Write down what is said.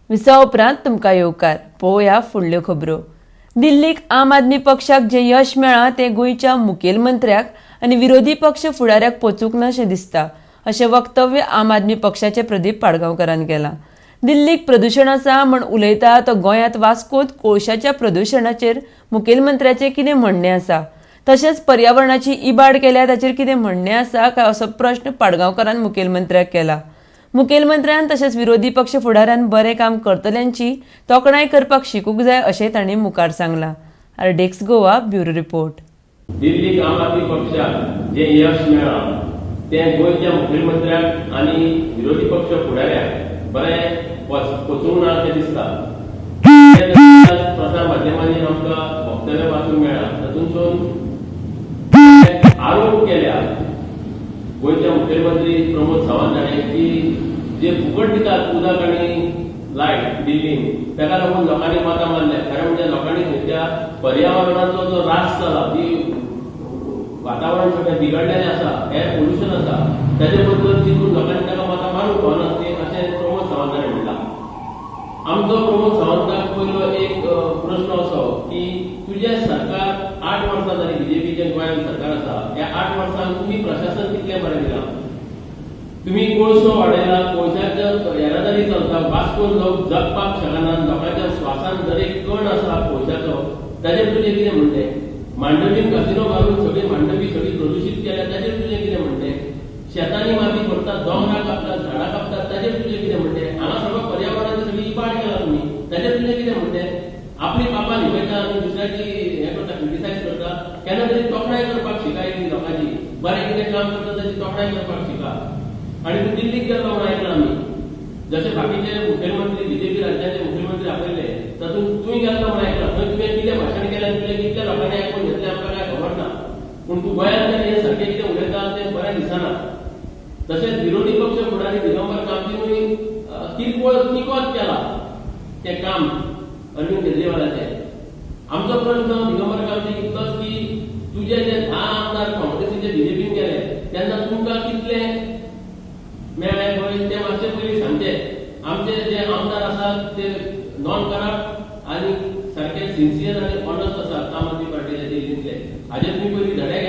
विसवा उपरांत तुमकां येवकार. पळोवया फुडल्यो खबरो. दिल्लीक आम आदमी पक्षाक जें यश मेळ्ळां तें गोंयच्या मुखेलमंत्र्याक आनी विरोधी पक्ष फुडाऱ्याक पोचूंक ना शें दिसता, अशें वक्तव्य आम आदमी पक्षाचे प्रदीप पाडगांवकारान केलां. दिल्लीक प्रदुशण आसा म्हण उलयता तो गोंयांत वास्कोत कोळशाच्या प्रदुशणाचेर मुखेलमंत्र्याचें कितें म्हणणें आसा, तशेंच पर्यावरणाची इबाड केल्या ताचेर कितें म्हणणें आसा काय, असो प्रश्न पाडगांवकारान मुखेलमंत्र्याक केला. मुखेलमंत्र्यान तशेंच विरोधी पक्ष फुडाऱ्यान बरें काम करतल्यांची तोखणाय करपाक शिकूंक जाय, अशें तांणी मुखार सांगलां. RDX Goa, bureau report. दिल्लीक आम आदमी पक्षाक जें यश मेळ्ळां तें गोंयच्या मुखेलमंत्र्याक आनी विरोधी पक्ष फुडाऱ्याक बरें पोचूंक ना अशें दिसता. प्रसार माध्यमांनी आमकां वक्तव्य वाचूंक मेळ्ळां. तातूंतसून आरोप केल्या गोंयच्या मुखेलमंत्री प्रमोद सावंत हाणें की जे फुकट दितात उदक आनी लायट दिल्लीन, ताका लागून लोकांनी मतां मारल्या. खरें म्हणजे लोकांनी थंयच्या पर्यावरणाचो जो रास जाला, ती वातावरण सगळें बिगडलेलें आसा, एअर पोल्युशन आसा, ताजे बद्दल चिंतून लोकांनी ताका मतां मारूंक फावनासली, अशें प्रमोद सावंत हाणें म्हणलां. आमचो प्रमोद सावंताक पयलो एक प्रश्न असो की तुजें सरकार 8 वर्सां जाली, बीजेपीचें गोंयांत सरकार आसा, ह्या 8 वर्सांक तुमी प्रशासन कितलें बरें दिलां? तुमी कोळसो वाडयला, कोळशाच्या येरादारी चलता, वास्कोन लोक जगपाक शकना, लोकांच्या श्वासान दरेक कण आसा कोळशाचो, ताजेर तुजें कितें म्हणणें? मांडवीन कसिनो घालून सगळी मांडवी सगळी प्रदुशीत केल्या, ताजेर तुजें कितें म्हणणें? शेतांनी माती भरतात, दोंगरां कापतात, झाडां कापतात, ताजेर तुजें कितें म्हणणें? हांगा सगळो पर्यावरणाची सगळी इबाड केला तुमी, ताजेर तुजें कितें म्हणणें? आपली पापां लिपयता आनी दुसऱ्याची हें करता, क्रिटिसायज करता. केन्ना तरी तोखणाय करपाक शिका इल्ली लोकांची. बरें कितें काम करता ताची तोखणाय करपाक शिका. आनी तूं दिल्लीक गेलो म्हूण आयकलां आमी. जशे बाकीचे मुखेलमंत्री, बीजेपी राज्याचे मुखेलमंत्री आपयले, तातूंत तूंय गेल्लो म्हूण आयकलां. थंय तुवें कितें भाशण केलें आनी तुवें कितल्या लोकांनी आयकून घेतलें, आमकां कांय खबर ना. पूण तूं गोंयांत तरी हें सारकें कितें उलयता तें बरें दिसना. तशेंच विरोधी पक्ष फुडारी दिगंबर कामतीनूय किरकोळ किकोत केला तें काम अरविंद केजरीवालाचें. आमचो प्रश्न दिगंबर कामती इतलोच की तुजे जे 10 आमदार काँग्रेसीचे बीजेपीन गेले तेन्ना तुमकां कितले मेळ्ळे पळय ते मातशे पयलीं सांगचे. आमचे जे आमदार आसात ते नॉन करप्ट आनी सारके सिन्सियर आनी ऑनस्ट आसात आम आदमी पार्टीचे दिल्लींतले. हाजेर तुमी पयलीं धडे घेयात.